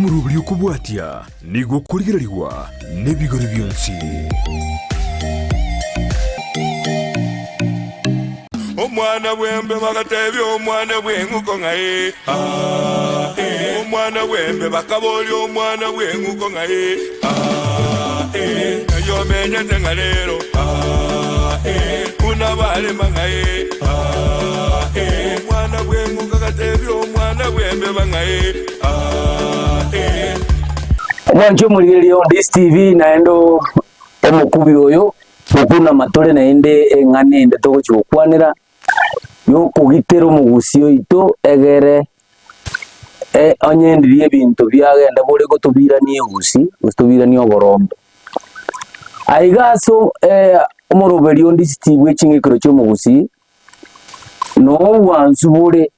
Omoroberi okobwatia nigo okorigererigwa nebigori bionsi. Omwana bw'embe bagatebia omwana bw'eng'uko ng'a ee, aa, ee. Omwana bw'embe bakaboria omwana bw'eng'uko ng'a ee, aa, ee. Ng'ai omenyete ng'a rero, aa, ee. Buna barema ng'a ee, aa, ee. Omwana bw'eng'uko agatebia omwana bw'embeba ng'a ee, aa, ee. Omwanchi omorigereria o Ndisi TV naende omokubi oyo Gokunama tore naende eng'ana ende togochia gokwanera, yokogitera omogusii oito egere onye ndiria ebinto biagenda bore gotobirania egusii gose tobiranie oboronge. Aiga ase omoroberio onde bwe ching'ekero chia omogusii, nobwansu bore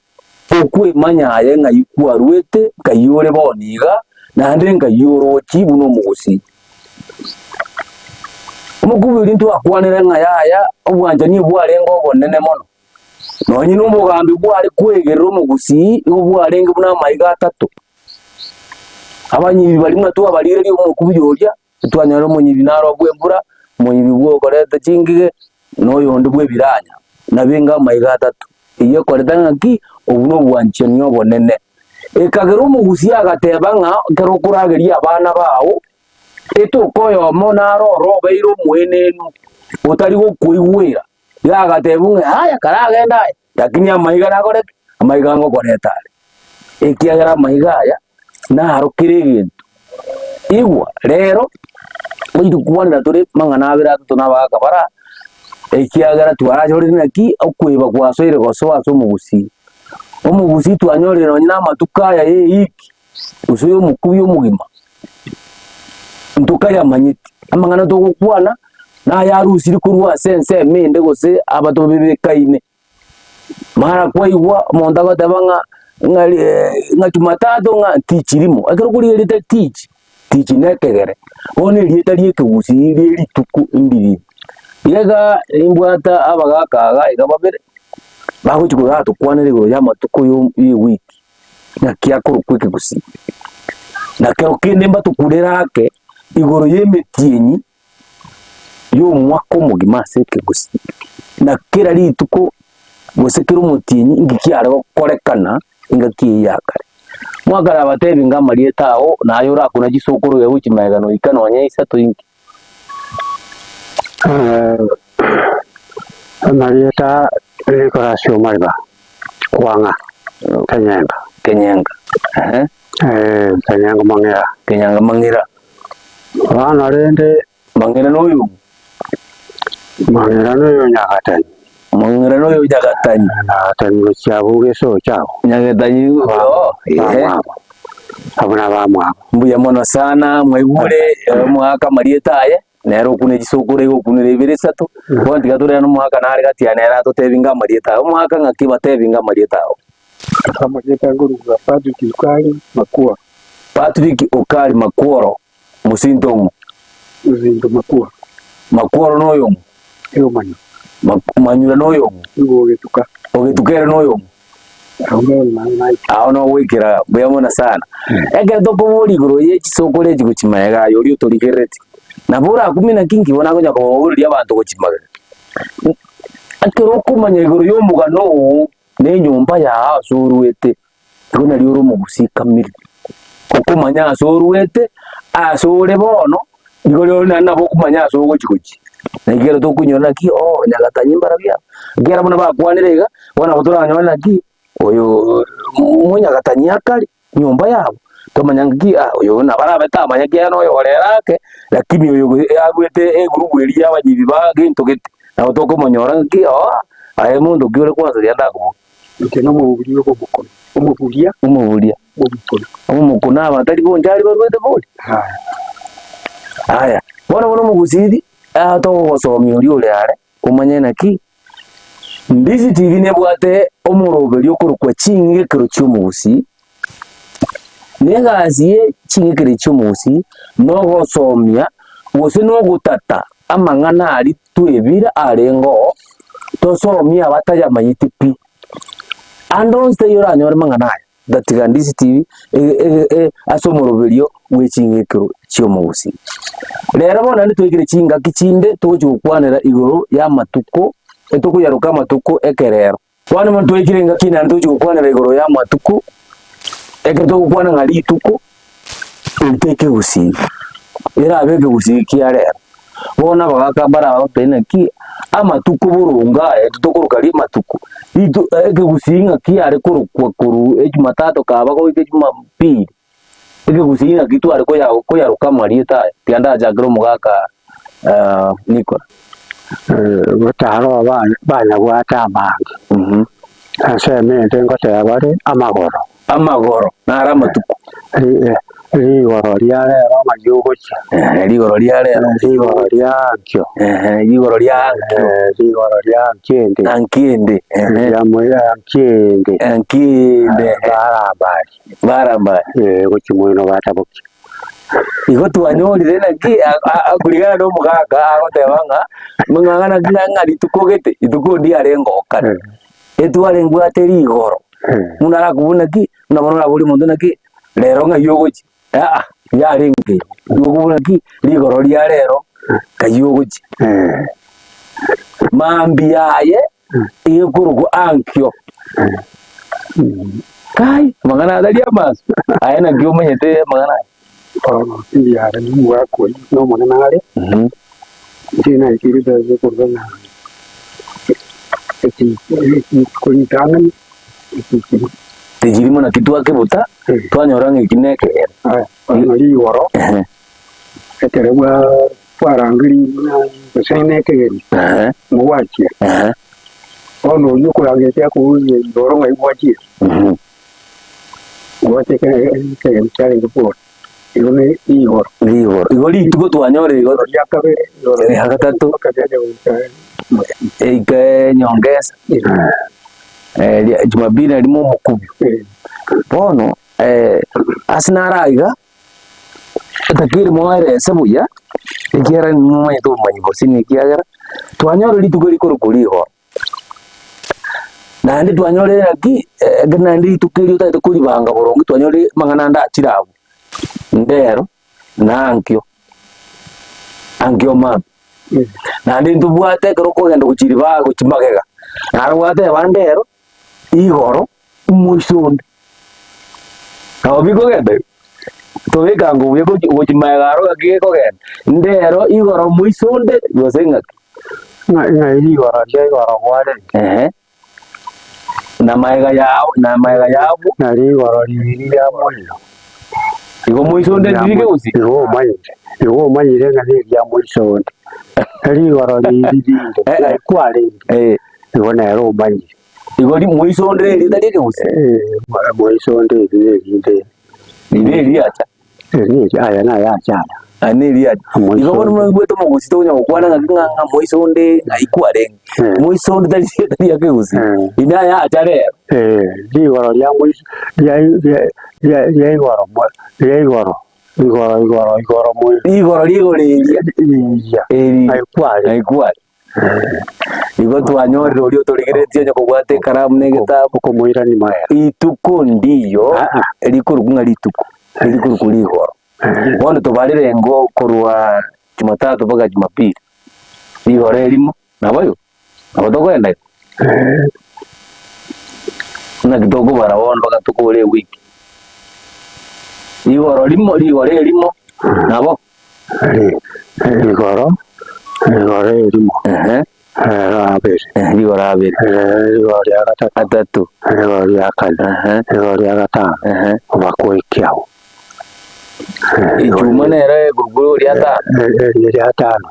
Okwemanya aye ng'ai kwarwete, nkai ore bono iga, naende nkai orochi buna omogusii. Omokubi oria ntwakwanire ng'a yaya obwanchani bwarenge obonene mono, nonye na obogambi bware kwegerera omogusii igo bwarenge buna amaiga atato. Abanyibi baria buna twabarigereria omokubi oria, Twanyora omonyibi naro bw'embura, omonyibi bw'okoreta chingige, na oyonde bw'ebiranya, nabo enga amaiga atato. Eyio ekoreta ng'aki? Obwo nobwanchani obonene. Ekagera omogusii agateba ng'a ekero okorageria abana bao, etoke oyomo naro oro obeire omoenenu, otari gokoigwera, iga agateba ng'a yaya karagende aye, lakini amaiga nakore ki? Amaiga ngokoreta are. Ekiagera amaiga aya naro kera egento. Igwa, rero, ngochia tokwanera tore amang'ana abere atato na abagaka bara, ekiagera twarachorire naki okoiba gwasoire gosoa ase omogusii. Omogusii twanyorire nonye na amatuko aya ya ewiki, gose ya omokubi omogima, ntokayamanyeti. Amang'ana togokwana, nayarusirie korwa ase ensemo ende gose abatobebekaine. Mara kwaigwa omonto agoteba ng'a ng'a ng'a jumatatu ng'a tichirimo, ekero okorigia erieta tichi, tichi na ekegere, bono erieta ria ekegusii rie rituko ndiri. Iga igaa nimbwate abagaka iga iga babere, bagochi koratokwanera igoro ya amatuko ya ya ewiki, naki akorokwa ekegusii. Na kero kende mbatokurere ake, igoro ya emetienyi. y'omwaka omogima ase ekegusii, na kera rituko gose kera omotienyi inki kiare gokorekana engaki eyio ya kare. Mwakare abatebi ng'a amarieta ao naye orakuna chisokoro iga gochia magega noika nonya isato inki. Amarieta Nicholas Omariba, Kwang'a, Kenyenga. Kenyenga, ehe. Kenyenga Mang'era. Kenyenga Mang'era. Bono rende. Mang'era noyo. Mang'era noyo Nyagatanyi. Mang'era noyo Nyagatanyi. Nyagatanyi gochia abwo gesocho abwo. Nyagatanyi oo ehe. Bamwabo. Abwo nabamwabo. Mbuya mono sana mwaigure omogaka amarieta aye, nere okune chisokoro iga okunire ibere isato, bono tiga torere nomogaka nare gati yaye nere atotebi ng'a amarieta aye. Omogaka ng'aki batebi ng'a amarieta ao? Amarieta nkoruga Patrick Okari Makworo. Patrick Okari Makworo, mosinto ong'o? Mosinto Makworo. Makworo noyo ong'o? Ero Manyura. Manyura noyo ong'o? Nigo ogetuka. Ogetuka ere noyo ong'o? Ao nogoikera mbuya mono sana. Ekero tokoboria igoro ye chisokoro echi gochia magega aye oria otorigerereti, nabo orakumie naki nki bono akonya koboboreria abanto gochia magega. Ekero okomanya igoro ya omogano oo na enyomba yao ase orwete, igo nario ore omogusii kamiri. Okomanya ase orwete, ase ore bono, nigo rirorio naende nabo okomanya ase ogochi gochia. Naki ekero tokonyora naki oo nyagatanyi mbarabwo aba, ekiagera buna bakwanire iga, bono nabo toranyore naki, oyo monyagatanyi akare nyomba yabo, tomanya ng'aki ah oyo nabo arabe tamanya ekiagera noyo ore ere ake, lakini oyo arwete egurubu eria ya abanyibi ba gento gete, nabo tokomonyora ng'aki oo aye monto ki ore kwansa riria ndakoboka. Inche nomoburia bw'omokono, omoburia Omoburia bw'omokono. Omokono abatari bonsi aria barwete bori? Aya, bono bono omogusii aa togogosomia oria ore are, omanye naki, Ndisi TV nebwate omoroberio okorokwa ching'igekero chi'omogusii, na egasi ye ching'igekero chi'omogusii, nogosomia gose nogotata amang'ana aria twebire arenge oo, tosomie abatayamanyeti pi. Ande onsi taiyo oranyore mang'ana aya. Gatiga Ndisi TV ase omoroberio bwe ching'ekero chi'omogusii. Rero bono naende twaikire chingaki chinde togochia gokwanera igoro y'amatuko, etokoyaroka amatuko ekerero. Bono bono twaikire engaki naende togochia gokwanera igoro y'amatuko, ekero togokwana ng'a rituko, eri tekegusii, erabe ekegusii kia rero. Bono abagaka mbare abagoteba naki, amatuko boronge aya intwe tokoroka rimatuko, ritu ekegusii ng'a kiare korokwa korwa ejumatatu kaba goika ejumapili, ekegusii ng'aki tware koya koyaroka amarieta aya, tiga ndachakere omogaka Nicola. Gotaro banyabwate amange, ensemo ende ngoteba bare amagoro. Amagoro naro amatuko. Rigoro ria rero ng'ai ogochia. Rigoro ria rero. Rigoro ria ankio. Rigoro ria ankio. Rigoro ria ankio ende. Ankio ende. Ankio ende. Ankio ende. Barambari. Barambari. Gochia moino batabokia. Igo twanyorire naki kulingana na omogaka agoteba ng'a mang'ana ng'a rituko gete, rituko ndiarenge okare. Etware mbwate rigoro, buna arakobua naki, buna bono oraborie omonto naki, rero ng'ai ogochia, aa yarenge igo. Igo okobua naki, rigoro ria rero ng'ai ogochia. Mambia aye, egekorokwa ankio. Kai, amang'ana atari amasu, aye naki omanyete amang'ana aya? Bono tindi are nomogaka oyio na Omonene are, inche naikire ase okoruga ng'a rituko ritang'ani echichiri. Tichiri naki twakebuta, twanyora ng'a eki nekeene. Aya, bono rigoro, ekero bwarangeria buna gose nekegeni, mogwachia, bono oyio okorangeria akoboria igoro ng'ai gwachire. Gocha ekegeni kiarenge bwona, igo ne rigoro. Rigoro. Igo rituko twanyorire igo. Rigoro ria kabere, rigoro Ria gatato. mpaka riacha goika mosinto. Eika enyongesa. Ria jumapili narimo omokubio. Bono ase naro iga, etakiri moerese buya, ekiagera nimomanyete obomanyi bosio ekiagera, twanyorire rituko rikorokwa rigoro. Naende twanyorire ng'aki, ekero naende rituko erio otagete koribanga boronge twanyorire amang'ana ande achire abwo, ndero, na ankio, ankio mambia. Naende ntobwate ekero okogenda gochia ribaga gochia magega, naro gwateba ndero, igoro, omoiso onde. Nabo bikogenda igo, tobeka ng'o buya gochi gochi magega aro ng'aki gekogenda, ndero igoro omoiso onde gose ng'aki. Ng'a ng'ai rigoro ria igoro kwarenge. Ehe, na magega yao na magega yabo. Na rigoro riria ria moino. Igo moiso onde ndirike gose? Igo omanyire, igo omanyire ng'a neria moiso onde. Rigoro riri rinde, ng'ai kwarenge, igo nere omanyire. Igo moiso onde nerieta ri'ekegusii? Eh, moiso onde eri nerinde. Riria eriacha. Eri eri aya naye acha aya. Aya neriacha. Moiso Igo bono onde. mwaigwete omogusii tokonya gokwana ng'aki ng'a ng'a moiso onde ng'ai kwarenge. Eh. Moiso onde tari rieta ria kegusii. Eh. Eri naye acha rero. Eh, rigoro ria moiso ria ria ria ria igoro mo- ria igoro igoro igoro igoro moi Rigoro rigoro eria. riria Eri. ng'ai kware. Ng'ai kware. Igo twanyorire oria otorigeretie onye kobwata ekaramu na egetabu. Okomoirania magega. Rituko ndiyo Ah, ah. rikorokwa ng'a rituko, erikorokwa rigoro. Bono tobarire ngo korwa Jumatatu mpaka Jumapili, rigoro erimo, nabo igo? Nabo tokoenda igo? Naki tokobara bono mpaka tokore ewiki. Rigoro rimo, rigoro erimo, nabo. Rigoro, rigoro erimo, Ehe, rigoro abere, ehe, rigoro abere, rigoro ria gatato, atato, rigoro ria kane, ehe, rigoro ria gatano, ehe. obakoikia agwo. Echuma nere ekorokwa ria tano, Eria tano,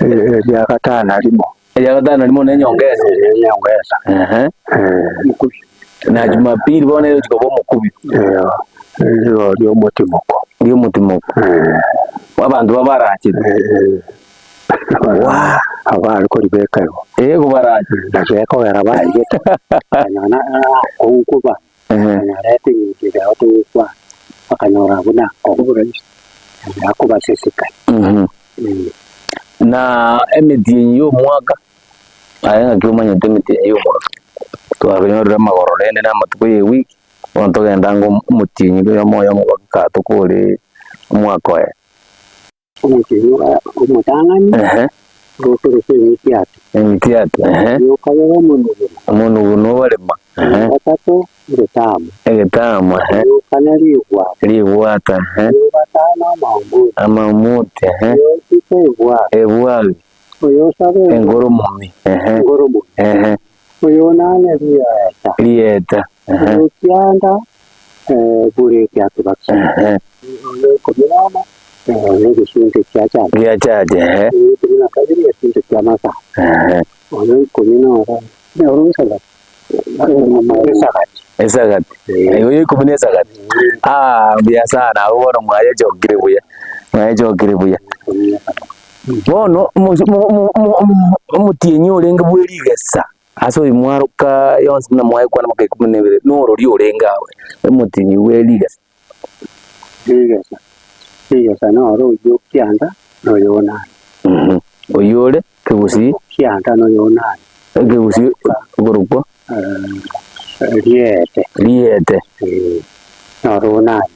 eria gatano rimo, eria gatano rimo na enyongesa. enyongesa. Ehe. Na Jumapili bono egochia koba omokubio. Rigoro ria omotimoko. Ria omotimoko. Abanto babarachete. Waa! Abare koribeka igo. Ee kobarache. Naki ekogera baigete, bakanyora akonkuba, bakanyora eting'iti eria togokwana, bakanyora buna akong'u, akobaseseka. Na emetienyi y'omwaka, aye ng'aki omanyete emetienyi y'omwaka, twakonyorire amagoro rende na amatuko ya ewiki. Bono togenda ango omotienyi oyomo oyomo mpaka tokore omwaka oye. Omotienyi omotang'ani Ehe. okorokwa emitiato. Emitiato, ehe. Oyokabere omonuguna. Omonuguna obarema, ehe. Oyogatato egetama. Egetama, ehe. Oyokane rigwata. Rigwata, ehe. Oyogatano amamuti. Amamuti, ehe. Oyosita ebwagi. Ebwagi. Oyosabe Engoromomi, ehe. Engoromomi. Ehe. Oyonane rieta. Rieta, ehe. Oyokianda bureti atubaki. Ehe. Oyoikomi nomo negesunte kia chache. Gia chache, ehe. Oyoikomi na kabere egesunte kia masa. Ehe. Oyoikomi noro noro esagati. Esagati. Esagati. Oyoikomi na esagati. Ah, mbuya sana, abwo bono mwayechokire buya, mwayechokire buya. Bono omotienyi orenge bwe rigesa ase oyo mwaroka yonsi buna mwayekwana mpaka ikomi na ibere, norori orenge agwo, omotienyi bwe rigesa. Rigesa, rigesa noro oyio kianda na oyo onane. Oyio ore kegusii. Kianda na oyo onane. Ekegusii okorokwa. Riete. Riete. Noro onane.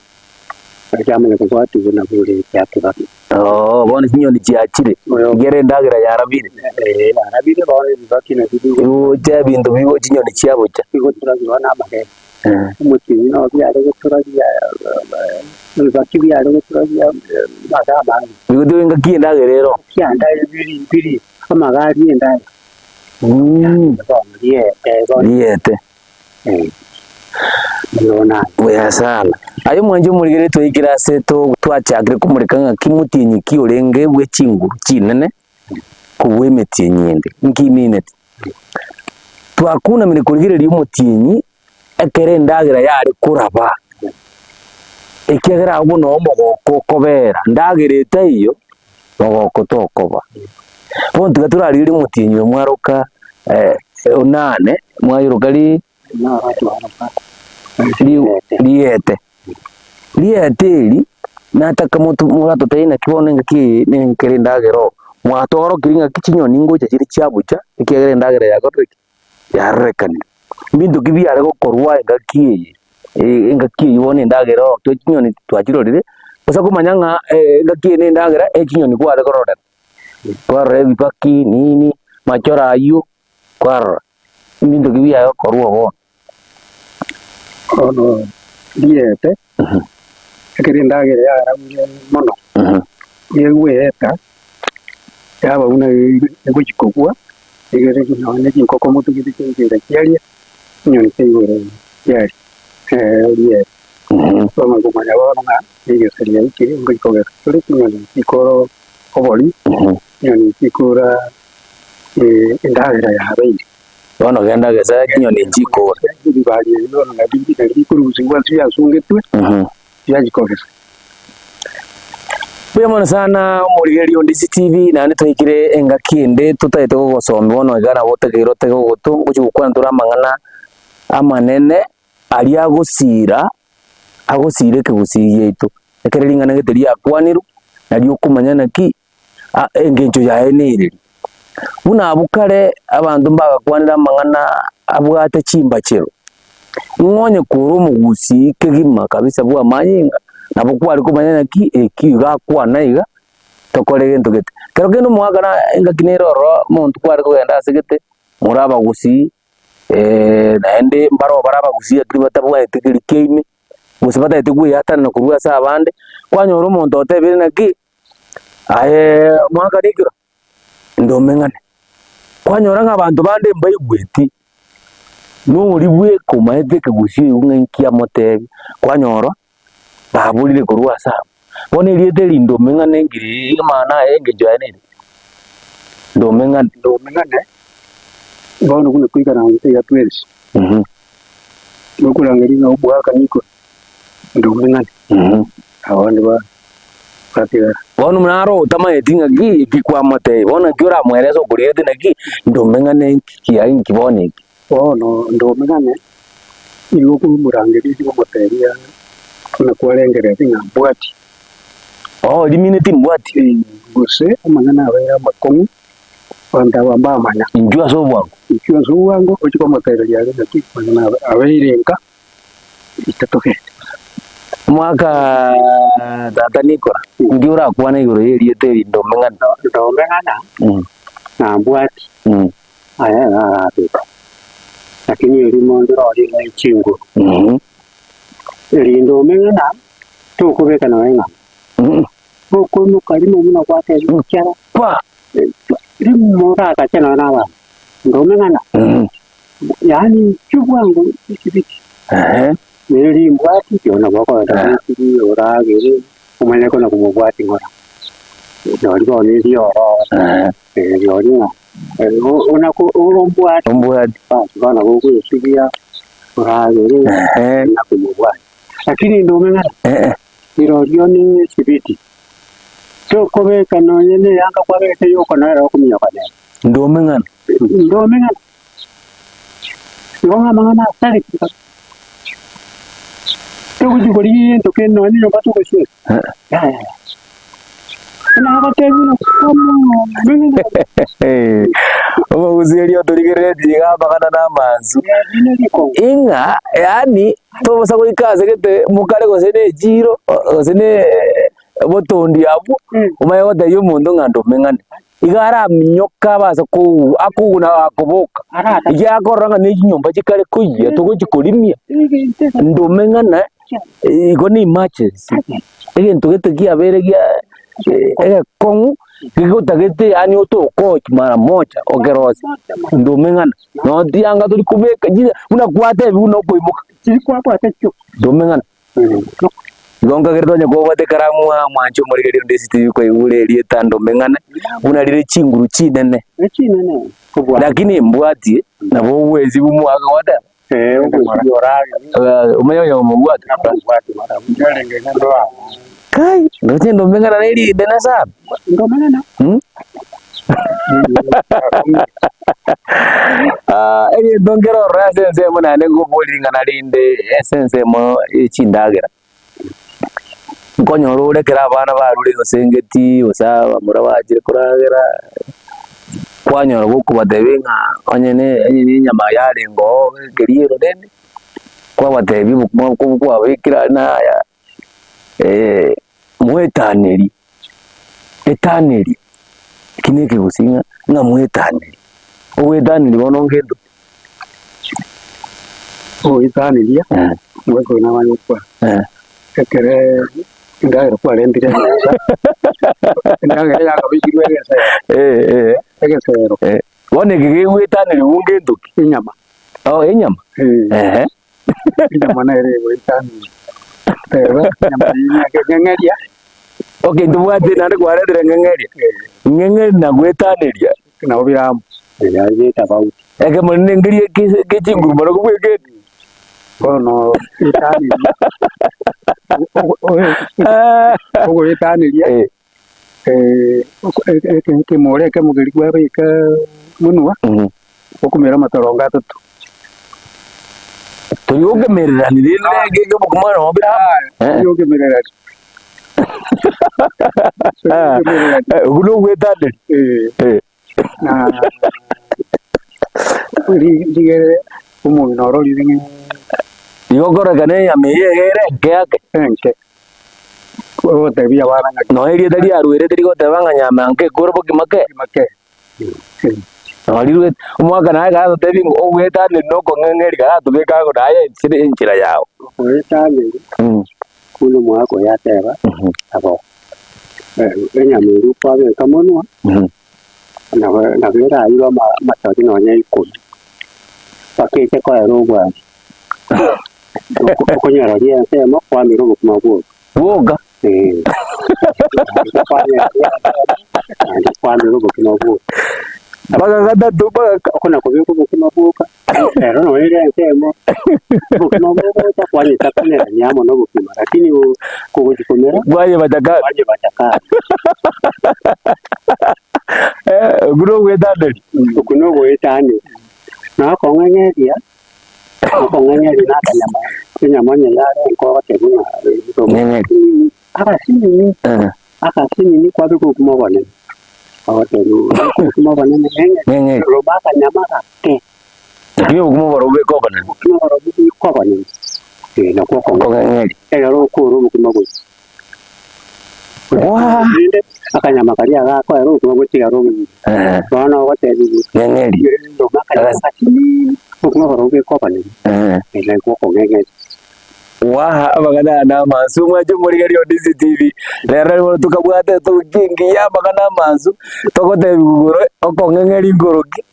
Riamanya kobwatigwa na bore ekiakebaki. Oo, bono chinyoni chiachire, ekiagera endagera yarabire. Eh, yarabire bono ebibaki nabio bigo. Bigocha ebinto bigo chinyoni chiabocha. Bigoturagia bono amagena. Omotienyi nabo biare goturagia ebibaki biare goturagia amaga amange. Bigotiga engaki endagera ero. Kianda biri biri amaga aria endagera. Bono riete bono. Riete. Buya sana. Aye omwanchi omorigereria twaikire ase twachakire komoreka ng'aki motienyi ki orenge bwe chinguru chinene kobua emetienyi ende. Nki imineti? Twakunamire korigereria omotienyi ekero endagera yare koraba, ekiagera agwo noo omogoko okobera, ndagera etaiyo mogoko tokoba. Bono tiga torarigererie omotienyi oyo mwaroka onane, mwayeroka ri riete. Riete eri, nataka moto moratotebie naki bono engaki eye nenkere endagera oo, mwatorokirie ng'aki chinyoni ngocha chire chiabucha, ekiagera endagera yakorire ki? Yarorekanire. Mbinto ki biare gokorwa engaki eye, engaki eywo bono endagera oo chinyoni twachirorire, gose komanya ng'a engaki eye na endagera, echinyoni kware kororera. Kwarora ebibaki nini, amachoro aywo, kwarora, ebinto ki biaye okorwa bono. Bono riete, ekero endagera yarabire mono, egweta, yaba buna egochi kogwa, egere nonye chinkoko motugete chiaigwera chiaria, chinyoni chiaigwera chiaria, riete. Bono komanya bono ng'a rigesa riaikire ngochi kogesa tore chinyoni chikoro obori, chinyoni chikora endagera yabeire. Bono genda gesa chinyoni nchikore. Ribari erio bono nari rikorusigwa ase biasungetwe, biachia kogesa. Mbuya mono sana omorigereria o Ndisi TV, naende twaikire engaki ende totagete gogosomia bono iga nabo otakeire otege ogoto ngochia gokwana tore amang'ana amanene aria agosiira agosiira ekegusii giaito. Ekero ring'ana gete riakwanirwe, nario okomanya naki engencho yaye nereri. Buna abwo kare abanto mbagakwanire amang'ana abwate chimbachero, ng'a onye kore omogusii kegima kabisa bw'amanyinga, nabo kware komanya naki eki iga akwana iga, tokore gento gete. Ekero kende omogaka na engaki nere ororo omonto kware kogenda ase gete, more abagusii naende mbaro bare abagusii lakini batabwati keri kiaime, gose batagete koeatanana korwa ase abande, kwanyora omonto otebire naki, aye omwaka nekero ndomeng'ane, kwanyora ng'a abanto bande mbaigweti, noria bweka omaete ekegusii oywo ng'a inki amotebia, kwanyora baborire korwa ase abwo. Bono erieta eri ndomeng'ane nkiri maana aye engencho yaye nere ndomeng'ane. Ndomeng'ane, bono buna toikaranse iga twensi, nokorangeria ng'a omogaka niko, ndomeng'ane, abande ba batigara. Bono buna aro otamaeti ng'aki eki kwamotebia, bono naki oramoerese okorigerete naki ndomeng'ane nki kiaye nki bono eki. Bono ndomeng'ane, nigo okomorangeria ase okomotebia buna kwarengereretie ng'a mbwati. Oo rimineti mbwati. Gose amang'ana abeire amakong'u, abanto aba mbamanya. Inchuo ase obwango. Inchuo ase obwango, ochie komoteberia are naki amang'ana abeire nka. Itatogete. Omwaka tata Nicola, inki orakwane igoro y'erieta eri Ndomeng'ana? Ndomeng'ana nambwati aya narabeka, lakini erimo ndirori ne chinguru. Eri ndomeng'ana tokobeka nonya ng'ana. Okoimoka rimo buna gwatebire ekiagera Kwa! rimo oragache nonya na abanto. Ndomeng'ana yaani inchuo bwango esibiti. Nere rimbwati riria nabo okogenda gochiria oragere omanye kona komobwati ng'ora. Rirorio bono erioro rirorio ng'a buna ombwate Ombwate. basi bono nabo ogoesibia oragere na komobwati. Lakini ndome ng'a rirorio ne esibiti tokobeka nonye na eyanga kwabegete yoka nere okominyoka nere. Ndome ng'ana. Ndome ng'ana. Igo ng'a amang'ana asareti kabisa. Togochia korigia egento kende nonye nyomba togosieka. Yaya yaya. Buna agotebi buna omonene Omogusi erio otorigereretie iga amang'ana na amansu. Ing'a yaani tobosa goika ase gete mokare gose na echiro gose na obotondi abwo, omanye gotebia omonto ng'a ndomeng'ane. Iga araminyoke abase kogwa, akogwa na akoboka, ekiagera akorora ng'a ne chinyomba chikare koyia togochi korimia, ndome ng'ana igo ne emergency, egento gete kiabeire gia egekong'u gegotagete yaani otokochi mara moja okerosia, ndome ng'ana nonye tianga tori kobeka buna kwatebia buna okoimoka, ndome ng'ana. Igo nkagera onye kobwate ekaramu aa mwanche omorigereria onde esitibi kwaigure erieta ndomeng'ane, buna rire chinguru chinene. Lakini mbwatie, nabo ogwesibwa omwaka gwateba omanye onye omobwate. Kai, roche ndomeng'ana na erinene sana. Egento nkere ororo ase ensemo naende nkoboria ring'ana rinde ase ensemo ye chindagera, nkonyora ore ekero abana barure gose engeti gose abamura bachire koragera, kwanyora gokobatebia ng'a onye ne onye ne enyama yarenge oo ekeriero rende, kwabatebia obokima kwabekire aria na aya. Moetaneri, etaneri, eki na ekegusii ng'a ng'a moetaneri, ogoetaneri bono ngento ki? Ogoetaneria, ngoikoro nabanye gokwana, ekere endagera kwarentire emesa, endagera yakabekirwe egesero, egesero. Bono eke kegoetaneria ngento ki? Enyama. Oh enyama? Ehe. Enyama nere egoetania. Teba enyama eyio neke ng'eng'eria. Okay ntobwate naende kwaretire ng'eng'eria. Ng'eng'eria na goetaneria. Nabo bire amo. Eria etafauti. Ekemo nengeria eke chinguru mono kobua ekende. Bono etaneria, ogoetaneria ekemora ekemo keria kwabeka monwa, okomera amatorongo atato. Tori gokemererani rende eke ekobokima nabo bire amo. Tori gokemererani. Tori gokemererani. Okwo nogwetaneria. Na rigere omong'ina ororire ng'a Igo okorekana enyama eye iga ere enke ake. Enke. Ogotebia abana ng'a Nonya erieta riarwerete rigoteba ng'a nyama enke ekore bokima ke. Bokima ke. Nonya riruete, omwaka naye ekero atotebia ng'a ogwetaneria na okong'eng'eria ekero atobeka agwo naye enchera enchera yago. Ogoetaneria, buna omwaka oyo ateba, nabo enyama eria kwabeka monwa. Nabo nabo erairwe amatori nonya ikomi, mpaka eche koera obwansu. Okonyeroria ensemo kwamera obokima bwoka. Bwoka? Eeh. Kwanyeroria ensemo naende kwamera obokima bwoka. Mpaka gatato mpaka. Okona kobeka obokima bwoka, ero nonya ere ensemo, obokima bogocha kwanyetakanera amo na obokima lakini kogochi komera, Kwanyebachakana. kwanyebachakana. Okwo nogoetaneria. Okwo nogoetaneria. Na okong'eng'eria, okong'eng'eria na akanyama, enyama onye yare enkogote buna Ng'eng'eria. Agasinini, agasinini kwabeka obokima obonene, ogotebia obokima obonene ng'eng'eria, Ng'eng'eria. roba akanyama gake. Lakini obokima oborobwo bweka obonene. Obokima oborobwo bweka obonene. Eh, nakwo okong'e. Okong'eng'eria. Ekero okore obokima gochia. Waa! Rende akanyama karia agakoera obokima gotigara obogima. Eh, Bono ogotebiwa ng'eng'eria. ndoma akanyama gatinini, obokima borobwo bekobaneri. Eh. Nakwo okong'eng'eria. Waa, amang'ana aya namansu, mwanche omorigereria o DCTV, rero bono tokabwate etoki engiya amang'ana amansu, togotebiwa igoro okong'eng'eria igoro ki,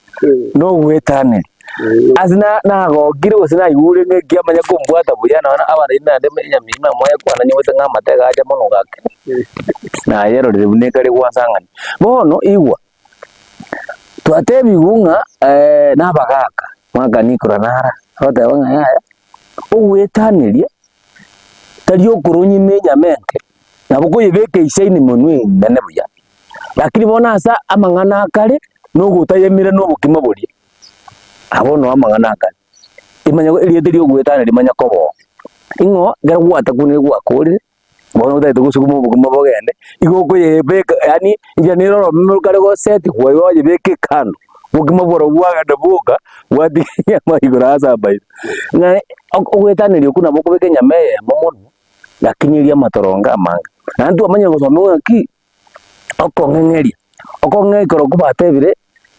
nogwetaneria. Ase na nagokire gose naigure ng'a eki amanye kombwata buya nonya abaremi naende enyama eyio namoe kwana nyigwete ng'a amate gacha mono gake, nayerorire buna ekare gwasang'ani. Bono igwa, twatebigwe ng'a nabagaka mwakani ikura nara, agoteba ng'a yaya, ogwetaneria tari okoronyima enyama enke, nabo okoyebeka eisaini monwe enene buya, lakini bono ase amang'ana akare, na ogotayemire na obokima boria, abwo noo amang'ana akare. Emanya erieta ria ogwetaneria rimanya koba oo. Ing'o ekero gwatakunire gwakorire, bono otagete gosukuma obokima bogende, igo okoyebeka yaani inchera nere oromeme rokare gosetigwa igo oyebeke kando, obokima borobwo bwagenda bwoka, bwatiga enyama igoro ase amaiso. Ng'a ogwetaneria okwo nabo okobeka enyama eyemo mono, lakini eria amatorongo amange. Naende twamanyire gosoma ng'aki, okong'eng'eria, okong'eng'eria korokwo batebire,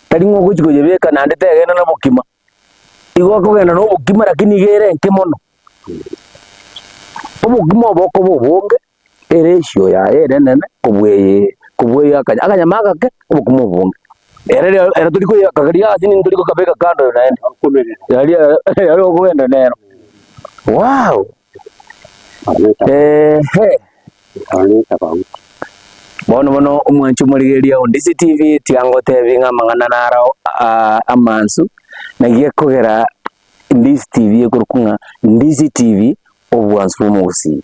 tari ng'a ogochi koyebeka naende tegenda na obokima. Igo okogenda na obokima lakini iga ere enke mono. Obokima obo bokoba obonge, eratio yaye ere enene kobua eye kobua eye akanya akanyama agake, obokima obonge. Ere ria ere tori koyaka riria ase nini tori gokabeka kando naende, riaria riaria okogenda nero. Wow! Ehe. Bono bono omwanchi omorigereria o Ndizi TV tiga ngotebi ng'a amang'ana naro amansu, naki gekogera Ndizi TV ekorokwa ng'a Ndizi TV obwansu bwa omogusii.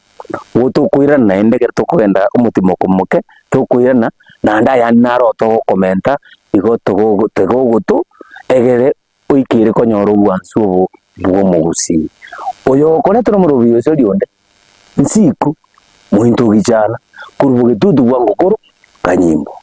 Igo tokoirana naende ekero tokogenda omotimoko moke, tokoirana naende ayande naro togokomenta igo togo tega ogoto egere oikere konyora obwansu obo bw'omogusii. Oyo okoretera omorobio gose oria onde, nsiku, mointo ogichana, korwa bogetutu bwa ngokoro kanyimbo.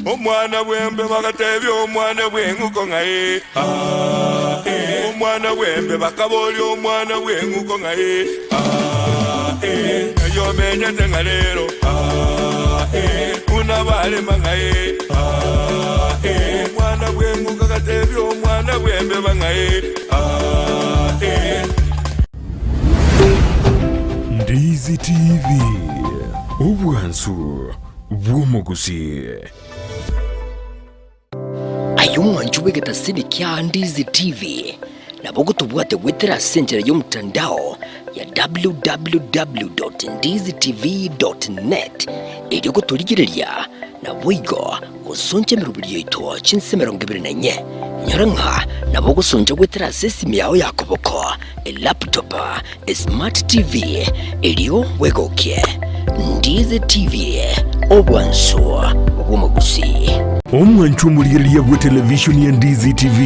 Omwana bw'embe bagatebia omwana bw'eng'uko ng'a ee, aa, ee. Omwana bw'embe bakaboria omwana bw'eng'uko ng'a ee, aa, ee. Ng'ai omenyete ng'a rero, aa, ee. Buna barema ng'a ee, aa, ee. Omwana bw'eng'uko agatebia omwana bw'embeba ng'a ee, aa, ee. Ndizi TV, obwansu bw'omogusii. Aye omwanchi bw'egetasini kia Ndizi TV, nabo ogotobwate goetera ase enchera y'omotandao ya www.ndizitv.net erio gotorigereria naboigo gosoncha emeroberi yaito chinse 24. Nyora ng'a nabo ogosoncha goetera ase esimi yao ya koboko, elaptop, esmart TV, erio bwegokie. Ndizi TV, obwansu bw'omogusii. Omwanchwa omorigereria bw'etelevishoni ya Ndizi TV,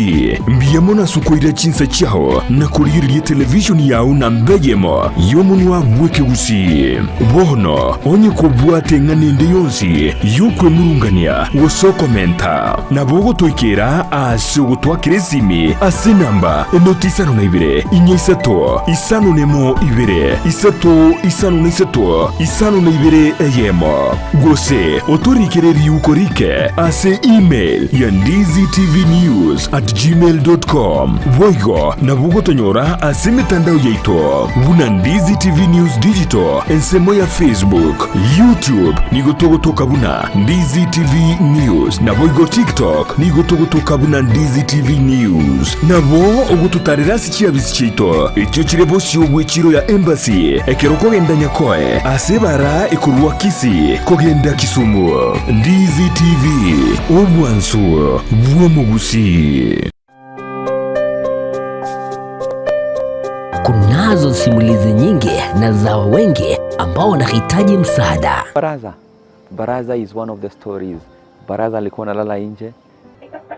mbuya mono ase okoira chinsa chiao na korigereria etelevishoni yao namba eyemo y'omonwa bw'ekegusii. Bono, onye kobwate eng'ana ende yonsi y'okwemurungania gose okomenta, nabo ogotoikera ase ogotwakera esimi ase enamba enoti isano na ibere, inya isato, isano nemo ibere, isato isano na isato, isano na ibere eyemo. Gose otorikere riuko rike ase email ya ndizitvnews@gmail.com. Boigo nabo ogotonyora ase emetandao yaito buna Ndizi TV News Digital ensemo ya Facebook, YouTube nigo togotoka buna Ndizi TV News naboigo TikTok nigo togotoka buna Ndizi TV News. Nabo ogototarera ase chiabisi chiaito echio chire bosio bw'echiro ya Embassy ekero okogenda Nyakoe ase ebara ekorwa Kisii kogenda Kisumu. Ndizi TV, obwansu bw'omogusii. Kunazo simulizi nyingi na za wengi ambao wanahitaji msaada. Baraza. Baraza is one of the stories. Baraza alikuwa analala nje.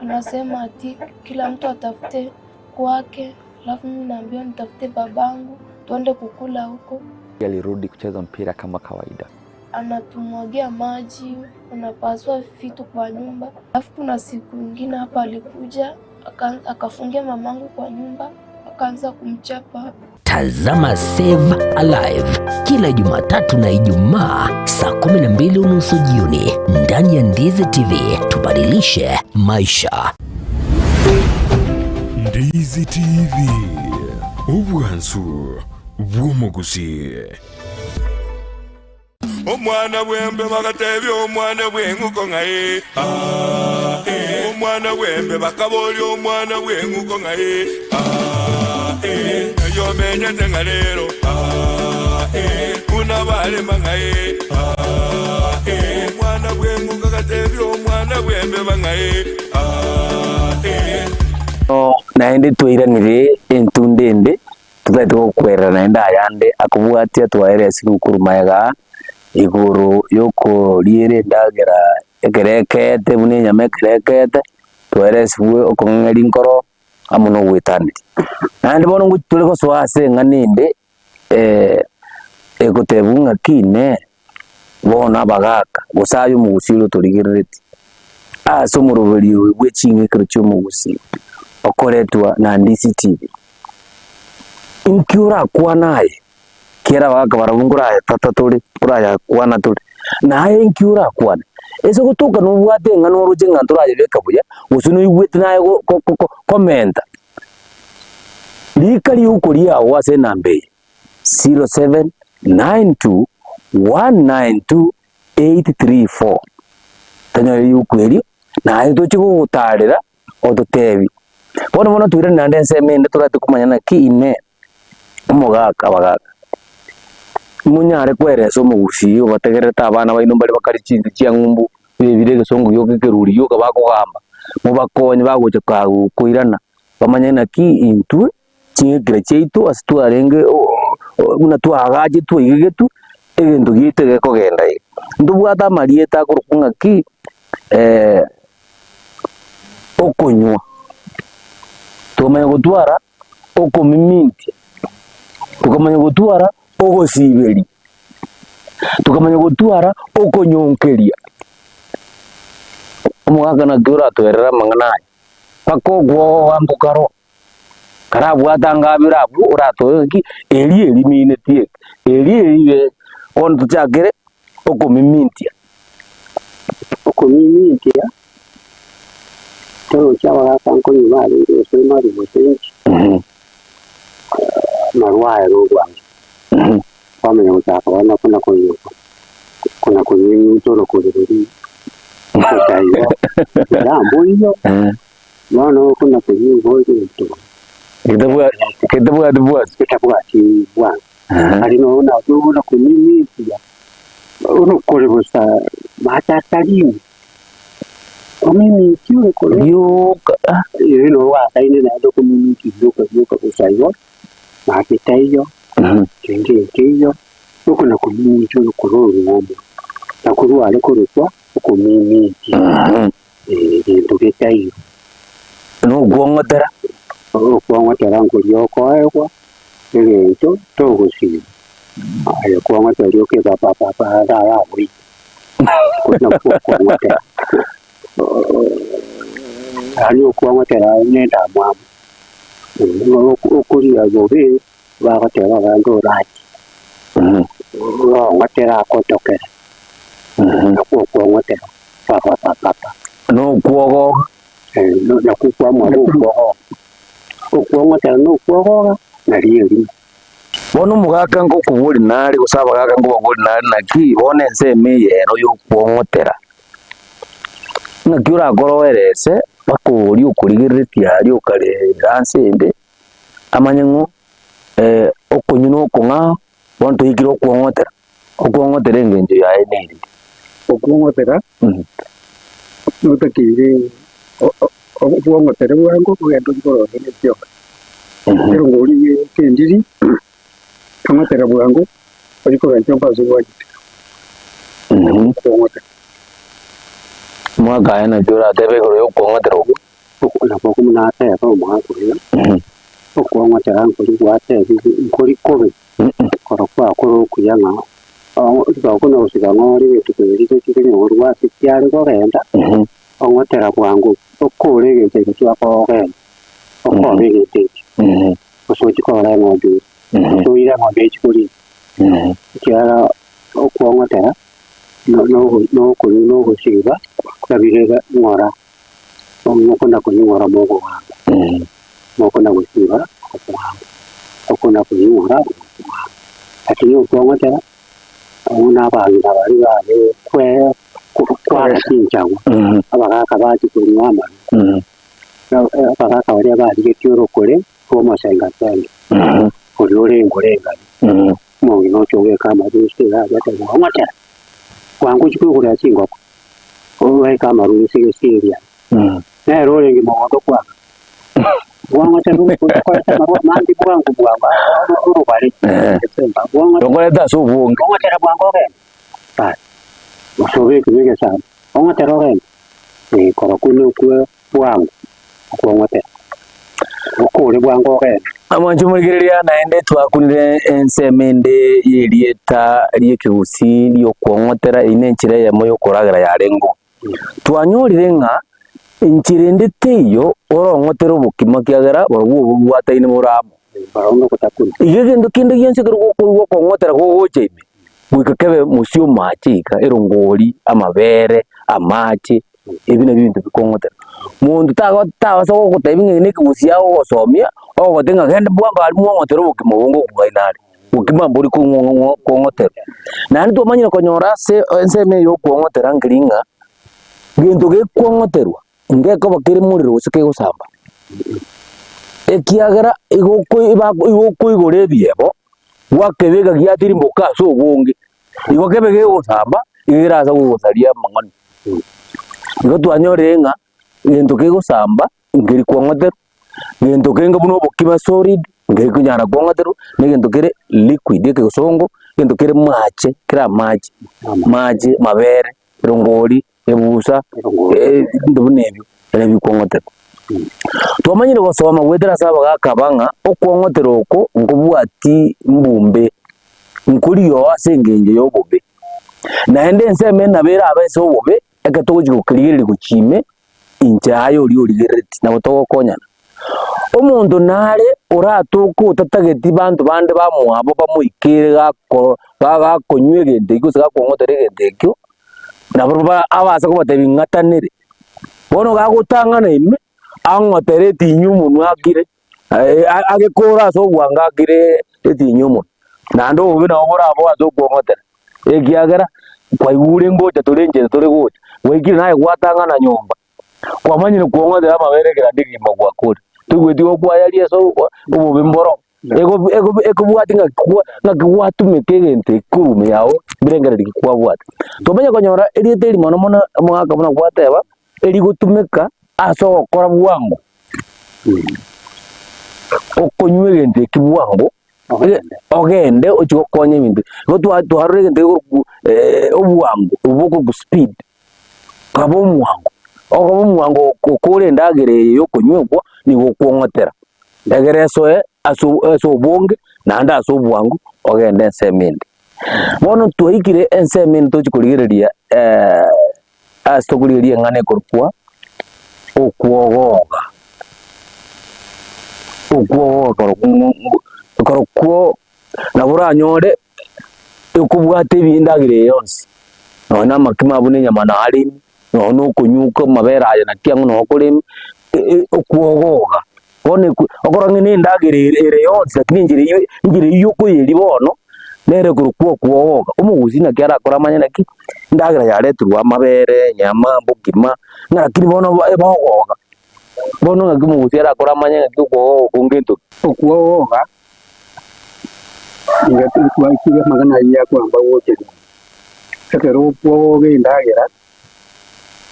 Anasema ati kila mtu atafute kwake, alafu mimi naambiwa nitafute babangu tuende kukula huko. Alirudi kucheza mpira kama kawaida. Anatumwagia maji, anapasua vitu kwa nyumba. Alafu kuna siku ingine hapa alikuja akafungia mamangu kwa nyumba, akaanza kumchapa. Tazama Save Alive kila Jumatatu na Ijumaa saa 12:30 jioni ndani ya Ndizi TV. Tubadilishe maisha. Ndizi TV, obwansu bw'omogusii. Omwana bw'embe bagatebia omwana bw'eng'uko ng'a ee, aa, ee. Omwana bw'embe bakaboria omwana bw'eng'uko ng'a ee, aa, ee. Ng'ai omenyete ng'a rero, aa, ee. Buna barema ng'a ee, aa, ee. Omwana bw'eng'uko agatebia omwana bw'embeba ng'a ee, aa, ee. Naende twairanire entunda ende Totagete gokwerera naende ayande akobwatia twaere esugukuru magega igoro yokoriera endagera ekero ekeete buna enyama ekero ekeete, twaere esibwe okong'eng'eria nkoro amo na ogoetaneria. Naende bono ngochi tore gosoa ase eng'ana ende egotebwa ng'aki inee, bono abagaka gose aye omogusii oria otorigereretie, ase omoroberio oyo bwe ching'ekero chia omogusii okoretwa na Ndisi TV. Inki orakwane aye? Ekiagera abagaka barabwo nkorayatata tore, nkorayakwana tore, naye inki orakwane? Ase gotoka nobwate eng'ana oroche ng'a ntorayebeka buya, gose noigwete naye go- go- go komenta, rika riuko riago ase enamba eye, 0792 192 834, tonyore riuko erio, naye toche gogotarera ototebi. Bono bono toirane naende ensemo ende torate komanya naki ime omogaka abagaka, monyare koeresa omogusii obategererete abana baino mbare bakare chinse chia ng'umbu, bebire egesongo gioka ekeruri gioka bakogamba, mobakonye bagocha kago koirana, bamanye naki intwe ching'ekera chiaito ase twarenge buna twaagachetwe twaigegetwe, egento giaito gekogenda iga. Ntobwate amarieta akorokwa ng'aki. okonywa, tokamanya gotwara okomimintia, tokamanya gotwara ogosiberia, tokamanya gotwara okonyonkeria. Omogaka naki oratoerere amang'ana aya, mpaka okwogoa nkokaro, karabwate anga abere abwo oratoe ng'aki, eri eriminetie eke, eri eribe bono tochakere okomimintia. Okomimintia, toroche abagaka nkonywa barenge gose mari gose inche, amarwa aya nobwansu. Kwamanya gochaka bono kona konywa kona konywa eminto orokori roria gocha igo, yamboiyo, bono kona konywa igo egento Getabwati bwansu. getabwati bwansu. Aria noo nabo komimintia orokore bosa mache atari ime, omimintie orokore Rioka. Ere noo gwakaine naende okomimintia rioka rioka bosa igo, mache taiyo, kende nkeiyo, okona komimintia orokore orwomo, nakwo rware korokwa okomimintia egento getaiyo. Nokwong'otera. Okwong'otera nkoria okoegwa egento togosiba, aye kwong'oteria oke papapapa taraboiyo, okwo nakwo okwong'otera. Yaani okwong'otera na endamwamu, okoria bobe bagoteba abande orache, orong'otere agotokera, nakwo okwong'otera papapapapa. Nokwogoga. Nakwo kwamwabo okwogoga. Okwong'otera nokwogoga, nario erimo. Bono omogaka ngokoboria nare, gose abagaka nkobaboria nare, naki bono ensemo eye ero y'okwong'otera, ng'aki orakore oerese mpaka oria okorigereretie aria okare ase ende, amanye ng'o okonywa na okong'ao, bono toikire okwong'otera, okwong'otera engencho yaye nere. Okwong'otera notakeire obwong'otere bwango ogende ochi korosia ne chioka. Ekero ngorigia ekendiri, ong'otere bwango ochi korora chiombe ase gwachete. Okwong'otera. Omwaka aye naki oratebe igoro ya okwong'otera okwo? Okwo nabo buna ateba omwaka oria, okwong'otera nkori gwatebigwe nkori kobe, korokwa kore okuya ng'a rikagokuna gosika ng'a ore rituko eri riche rinyorwa ase kiare kogenda, ong'otera bwango okore egento ekio kiakogenda, okore egento ekio, gose ochie korora eng'ombe eria. Gose oire eng'ombe echi korina. Ekiagera okwong'otera nokosiba kabire ng'ora, mokona konywa ng'ora mokogamba, mokona gosiba okogamba, okona konywa ng'ora okogamba. Lakini okwong'otera abwo na abang'ina baria bare kwara chinchagu, abagaka bachia konywa amarwa, abagaka baria barigetie orokore rw'omosengasenge, oria orenge oreng'ani. Omong'ina ocha obeka amarusia iga aria ateba, Ong'otera, bwango ochie koigorera chingoko, obeke amarusia gesieri aria. Nere orenge mogondo kwanga, bwang'otera okoreta amarwa amange bwango bwango orobare, bwang'otera Okoreta ase obonge. ong'otera bwango ogende, bas, gose obeke bwa egesambo, ong'otere ogende, korokwo nokwo bwango okwong'otera, okore bwango ogende. Mwanche morigereria naende twakunire ensemo ende y'erieta ri'ekegusii ri'okwong'otera, eyio nenchera eyemo y'okoragera yarengeo. Twanyorire ng'a enchera ende teiyo orong'otere obokima ekiagera barobwo obobwataine bore amo. Iga egento kende gionsi ekero gokoigwa okong'otera gogocha ime, goika kebe mosio omache iga, erongori, amabere, amache. Ebi nabio ebinto bikong'otera. Monto tago tabasa gogotebia ng'a eke na ekegusii agogosomia, ogogotebia ng'a genda bwango aria mwong'otere obokima obo ngokong'aina are. Bokima mbori kong'o kong'oterwa. Naende twamanyire konyora ase ensemo eye ya okwong'otera nkeri ng'a, gento gekwong'oterwa, ngekoba kere morero gose kegosamba, ekiagera igoko igo igokoigora ebiebo, gwakebeka giatirimboka ase obonge. Igo kebe kegosamba, igo kerase gogosaria amang'ana. Igo twanyorire ng'a egento kegosamba nkeri kwang'oterwa, egento kenge buna obokima solid nkeri konyara kwang'oterwa, na egento kere liquid ekesongo, egento kere mache kere amache, mache, mabere, erongori, ebusa, ebinto buna ebio nabio bikwang'oterwa. Twamanyire gosoma goetera ase abagaka aba ng'a okwang'otera oko nkobwati mbumbe, nkori oo ase engencho y'obobe. Naende ensemo eye nabo erabe ase obobe, ekero togochia gokerigereria gochia ime, inche aye oria origerereti, nabo togokonyana. Omonto nare oratoke otatageti banto bande bamwabo bamoikere gako gakonywa egento ekio gose gakwong'otera egento ekio, nabo ba abase kobatebia ng'atanere. Bono gagotang'ana ime, ang'otere etinyi omonwe akire, agekore ase obwango akire etinyi omonwe. Naende obobe nabo borabe ase okwong'otera, ekiagera kwaigure ngocha tore enchera tore gocha, gwaikire naye gwatang'ana nyomba, kwamanyire kwong'otera amabere ekero kegima gwakore, toigweti gokwayaria ase obobe mboro. Ekobwati ng'aki kwa ng'aki gwatumeka egento eki korwa ime yago mbirengererio ki kwabwate. Tomanye konyora erieta eri mono mono omogaka buna gwateba, erigotumeka ase ogokora bwango, okonywa egento eki bwango, ogende ochie gokonya ebinto. Igo twa twarora egento gekorokwa obwango, obwo bokorokwa speed. Kaba omwango, okoba omwango okore endagera eye y'okonywegwa nigo okwong'otera, egere esoe ase ase obonge naende ase obwango ogende ensemo ende. Bono twaikire ensemo ende tochi korigereria ase tokorigereria eng'ana ekorokwa okwogoga, okwogoga korokwo korokwo nabo oranyore ekobwata endagera eye yonsi, nonya na amakima abwo na enyama nare ime, nonya na okonyuka amabere aya naki ang'o noo kore ime, okwogoga. Bono ekwe okorora ng'a na endagera ere ere yonsi lakini enchera eywo enchera eywo okoyeria bono, nere ekorokwa okwogoga. Omogusii naki arakore amanye naki, endagera yaretirwe amabere, enyama, obokima, ng'a lakini bono ebogoga. Bono ng'aki omogusii arakore amanye ng'aki okwogoga okwo ngento ki. Okwogoga. Nigo twaikire amang'ana ayio akoamba gocha igoro. Ekero okwoga endagera,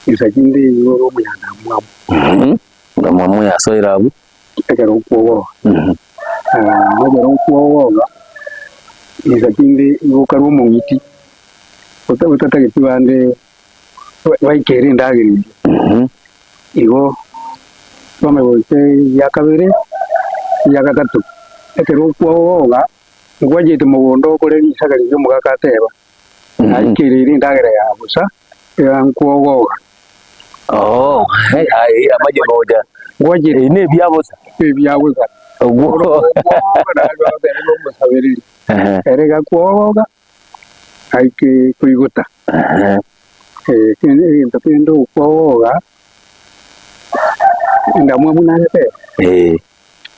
chinsa chinde igo ore omonyandamwamu. Ndamwamu yasoire abwo. Ekero okwogoga. Ekero okwogoga, chinsa chinde igo okare omong'iti, otatageti bande baikere endagera eria. Igo bamanya goika eria kabere, eria gatato, ekero okwogoga, ngwachete mogondo okore risaga riria omogaka ateba, naikereire endagera ya bosa, iga nkwogoga. Oo, aye amache gocha. Ngwachete Ebi ne ebia bosa. ebia bosa. Ogwo. Omosabereri Ehe. ere gakwogoga aike koigota. Ehe. Eh, kende egento kende okwogoga endamwamu naye Eh.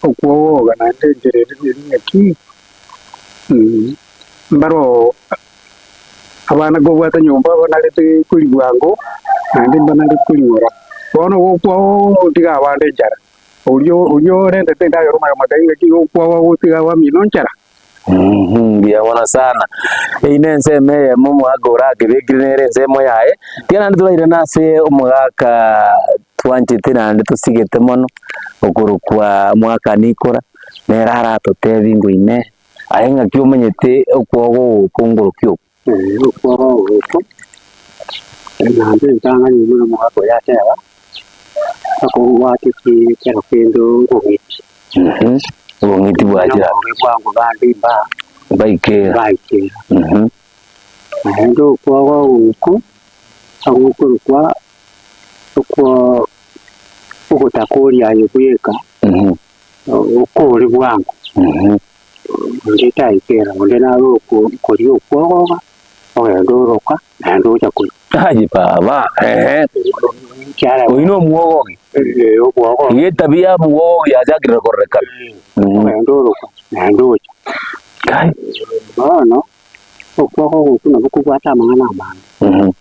okwogoga naende enchera ere neri ng'aki mbaro abana kobwata nyomba banarete koria bwango naende mbanarete koring'ora. Bono gokwogoga otiga abande enchara. Oria oria orentete endagera omanye komotebi ng'aki igo okwogoga gotiga abamino nchara. Mbuya mono sana. Eyio ne ensemo eyemo omogaka orakebekire nere ensemo yaye. Tiga naende torairane ase omogaka twanchete naende tosigete mono, okorokwa omogaka Nikora, nere aratotebi ng'a inee, aye ng'aki omanyete okwogo oko ngorokia oko? Okwogo oko, naende entang'ani buna omogaka oyo ateba, akobwate ki ekero kende obong'iti. Obong'iti bwachire aa. Obobe bwango bande mba Mbaikera. mbaikera. Naende okwogo oko, agokorokwa okwo ogotakoria aye bweka, okore bwango, onde taikera, onde naro okoria okwogoga, ogenda oroka, naende ocha koria. Aye baba, ehe. Ekiagera Oyio na omwogogi. eh, obwogogi. Iga etabia ya omwogogi yachakire kororekana. Ogenda oroka, naende ocha. Kai. Bono, okwogoga okwo nabo kobwate amang'ana amange,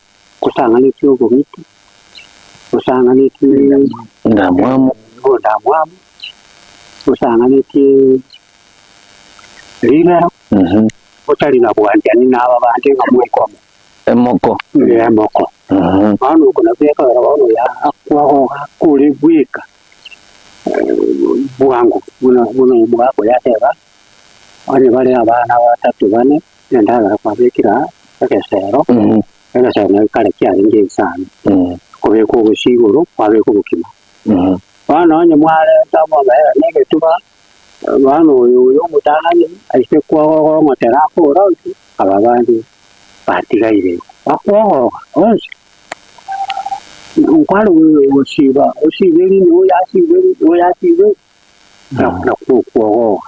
gosang'anetie obong'iti, gosang'anetie Endamwamu. obondamwamu, gosang'anetie ribero, otari na bwanchani na aba bande ng'a mwekome. Emoko. Emoko. Bono oko nabio ekogera bono oyo akwagoka akore bweka bwango buna buna omogaka oyo ateba, onye bare abana batato bane, endagera kwabekire aa egesero, egesero naki kare kiarenge esani, kobeka obosie igoro kwabeka obokima. Bono onye mwarenta mwabera na egetuba, bono oyo oyo omotang'ani aise kogong'otera akore onsi, aba bande batigaire bakwogoga onsi. Nkware gosiba osibe rinde oyo asibe rinde oyo asibe nakwo okwogoga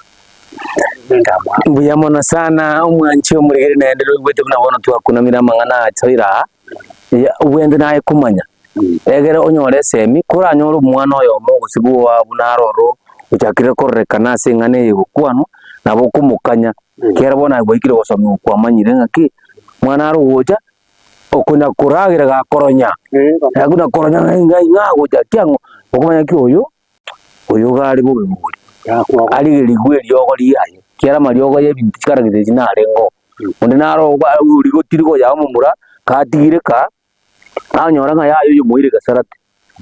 nendamwamu. Mbuya mono sana omwanchi omoregere naende roigwete buna bono twakunamire amang'ana aya toira aa, ya obwente naye komanya, egere onyore esemi, koranyore omwana oyomo gose bwa buna aroro ochakire kororekana ase eng'ana eye egokwanwa, nabo okomokanya, ekiagera bono aye gwaikire gosomigwa kwamanyire ng'aki, mwana are ogocha, okonya koragera gakoronya, buna koronya ng'a ng'a ng'a agocha ki ang'o, okomanya ki oyo, oyo iga are bobe bori, arigerigwe eriogo riaye, ekiagera amariogo ya ebinto chikaragita echi narenge oo. Onde naro rigotiri gocha omomura, katigire ka, anyora ng'a yaya oyo omoire gesarate,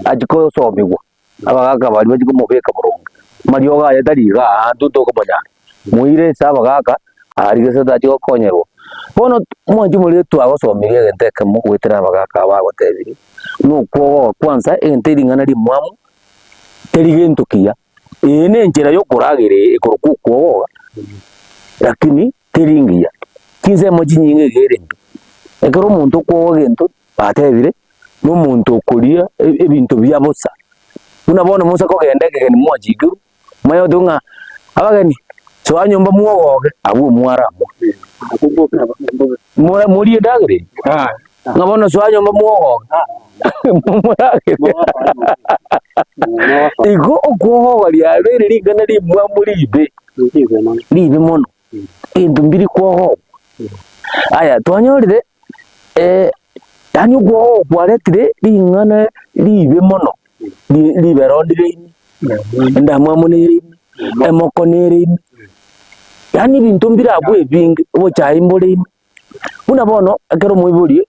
achie kosomigwa, abagaka baria bachie komobeka boronge, amariogo aye tari igaa aa intwe tokomonyara, moire ase abagaka, aria gesarate achie gokonyerwa. Bono mwanche moria twagosomirie egento ekemo goetera abagaka aba bagotebirie, na okwogoa kwansa egento ring'ana rimwamu, teri gento kiya, eye na enchera ya okoragera eye ekorokwa okwogoa, lakini teri engiya. Chinsemo chinyinge iga ere mbe, ekero omonto okwogoa egento batebire, na omonto okoria ebinto bia bosa, buna bono mosa kogenda ekegeni mwachikirwe, omanye goteba ng'a abageni soa nyomba mwogoke, abwo omwaramwa. Mora morie endagera eyio, ng'a bono soa nyomba mwogoke, moragere igo okwogoga riabeire ring'ana rimwamu ribe, ribe mono. Ebinto mbiri kwogokwa. Aya twanyorire yaani okwogokwa kwaretire ring'ana ribe mono, ri- ribero ndire ime, endamwamu nere ime, emoko nere ime, yaani ebinto mbire abwo ebinge, obochai mbore ime. Buna bono, ekero omoibori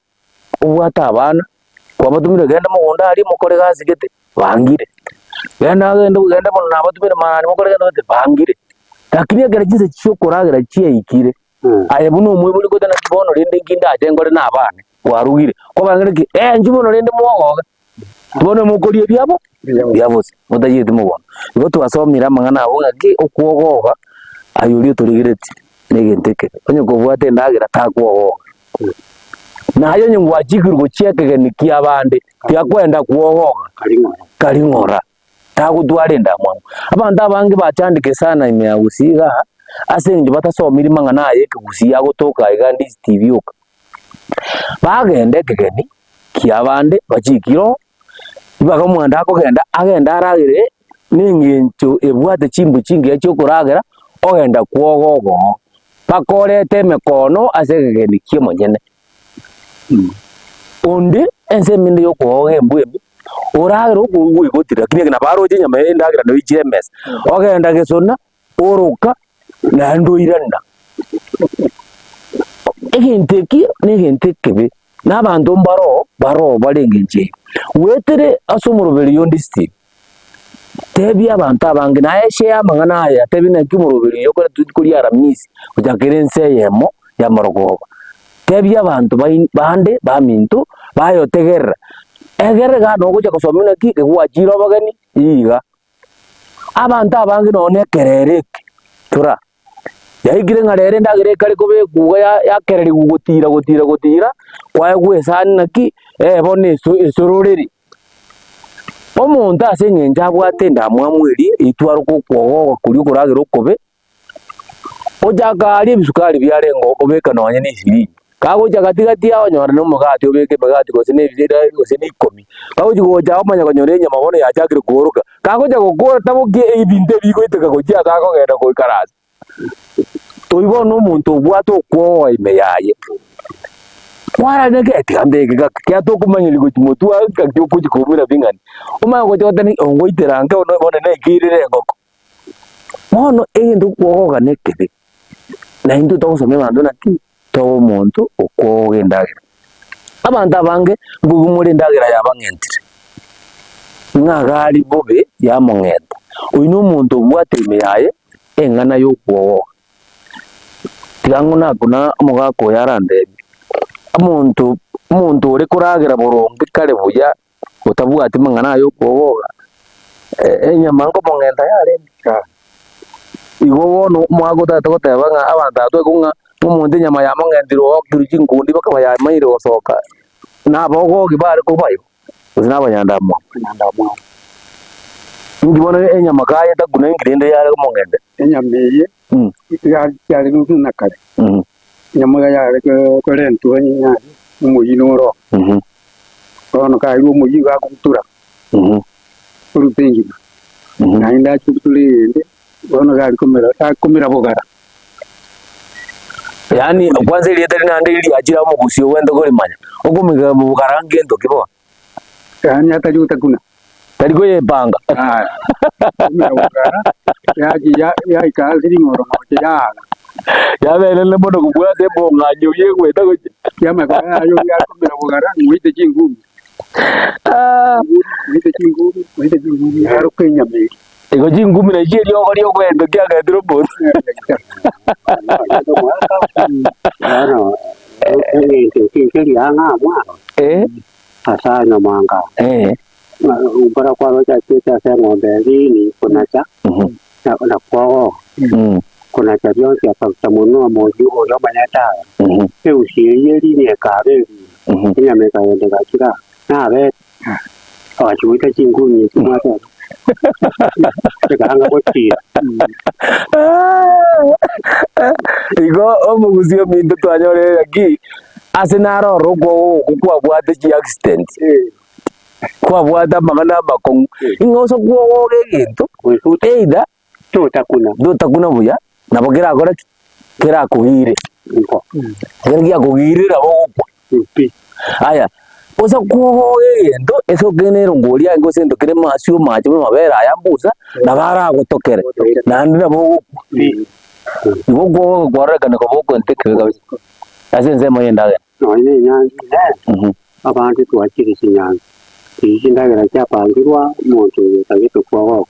obwate abana, kwabatomire genda mogondo aria mokore gasi gete, bangire, genda genda genda bono nabatomire maani mokore gento gete, bangire. Lakini ekero chinsa chiokoragera chiaikire, aye buna omoibori gocha naki bono rende nki ndache nkore na abane, kwarugire, kwabangire ki, eh inchuo bono rende mogoge, bono mokoria ebiabo bia bosa, motayeti mogondo. Igo twasomire amang'ana abwo ng'aki okwogoga, aye oria otorigereti na egento ekebe, onye kobwate endagera takwogoga. Naye onye gwachikirwe gochia ekegeni kiabande, tiakwenda kwogoga, kari ng'ora. Tagotwara endamwamu. Abanto abange bachandike sana ime ya Gusii igaa, ase eng'encho batasomiri mang'ana aya ekegusii agotoka iga Ndizi TV oka. Bagenda ekegeni kiabande bachikire oo, mpaka omwando akogenda agende aragere na eng'encho ebwate chimbu chingiya chiokoragera, ogenda kwoga ogoo, mpaka orete emekono ase ekegeni kia omonyene. Onde ensemo ende yokooga embwa embe, oragere okoigwa oigotire lakini ekero nabo aroche enyama ya endagera nabo eichire emesa, ogenda gesona, oroka, naende oirana. Egento eki na egento ekebe, na abanto mbaroo, baroo bare engencho eye. Goetere ase omoroberi onde still, tebia abanto abange naye share amang'ana aya tebia naki omoroberi oyo okorete rituko ria aramisi gochakera ense eyemo ya marogoba. Tebia abanto bain bande baminto bayotegerera, egere iga nogocha gosomia naki egwachire obogeni iga. Abanto abange nonye na ekerero eke tora, yaikire ng'a rero endagera ekare kobekwa iga ya- yakererigwa gotira gotira gotira, kwaegwa esani naki, eh bono eso esororere. Omonto ase eng'encho abwate endamwamu eria, eitwarwa okwogoga koria okoragera okobe, ochaka aria ebisukari biarenge obeka nonye na ishirini, kagocha gati gati onyore na omogati obeke emegati gose na ebisira gose na ikomi, kagochi gocha omanye konyora enyama bono yachakire kooroka, kagocha gokora tabokia ebinto ebi bigoiteka gochia ase akogenda goikaransa. Oyio bono omonto obwate okwogoa ime yaye, kwararire tiga mbeke gaki kiagera tokomanyeria gochia motwe aa ngaki ogochia koumera bing'ani, omanye gocha goteba ng'a ongoitera nke bono bono naikeirire engoko. Bono egento okwogoga na ekebe, na intwe togosomia abanto naki tobe omonto okwogoga endagera. Abanto abange nkoigwa more endagera yabang'entire, ng'a gari bobe yamong'enta, oyio na omonto obwate ime yaye eng'ana ya okwogoga. Tiga ng'o nakuna omogaka oyo arantebie, omonto omonto ore koragera boronge kare buya otabwati mang'ana aya okwogoga, enyama nkomong'enta yarenge. Igo bono omwaka otagete goteba ng'a abanto aba twekwa ng'a omonto enyama yamong'entire oakirwe chinkundi bakaba yamaire gosoka, na abaogogi bare koba igo, gose na abanyandamwamu. Inki bono enyama kaye takuna inki rende yare komong'entera? Enyama eye yare buna kare, enyama iga yare korentwa omoyio oro. Bono kairwe omoyio iga akobutora, oruta engima, naende achie kobutora eyende, bono iga aria komera akomera bogara. Yaani kwanza erieta riria naende riachire omogusii ogwente korimanya, okomika bogara ngento ki bono? Yaani atari gotakuna. Tari koyepanga. Yaya, komera bogara, yachi ya- yaika ase ring'oro moche yaara. Yaberire mono kobua ase ebong'anyi oyio egweta gochia. Kiameka yaye oria akomera bogara, ngoite chingumi. Ngoite chingumi, ngoite chingumi, yaroka enyama eria. Igo chingumi nachio eriogo riogoento kiagetire omonto. Bono egento eki nkeria ng'a mwaro, Eh, ase anyomanga, eh, mbora kwaroche achiete ase eng'ombe erini konacha, na na kwogoka, konacha bionsi akaruta monwe omoyio oria omanyete aya, eusi eyio erini ekaba erini, enyama ekagenda egachira, nabete, agachia goita chingumi echio mwateba, ekaanga gochira. Igo omogusi ominto twanyorire ng'aki, ase naroro okwogoka okwo kwabwate chiaccident. Kwabwate amang'ana amakong'u, ing'a ose kwogoga egento, either Totakuna. totakuna buya, nabo kerakore ki? Kerakogire. Ekero giakogirire nabo ogokwa. Aya, ose kwogoga egento, ase okende erongo oria aye gose egento kere masio omache buna amabere aya mbusa, nabo aragotokere, naende nabo ogokwa. Igo okwogoga kwarorekana koba okonto ekebe kabisa, ase ensemo ya endagera. Nonya ne enyangi inee, abanto twachire chinyangi, rigia chindagera chiapangirwa, omonto oyo otagete kogoka,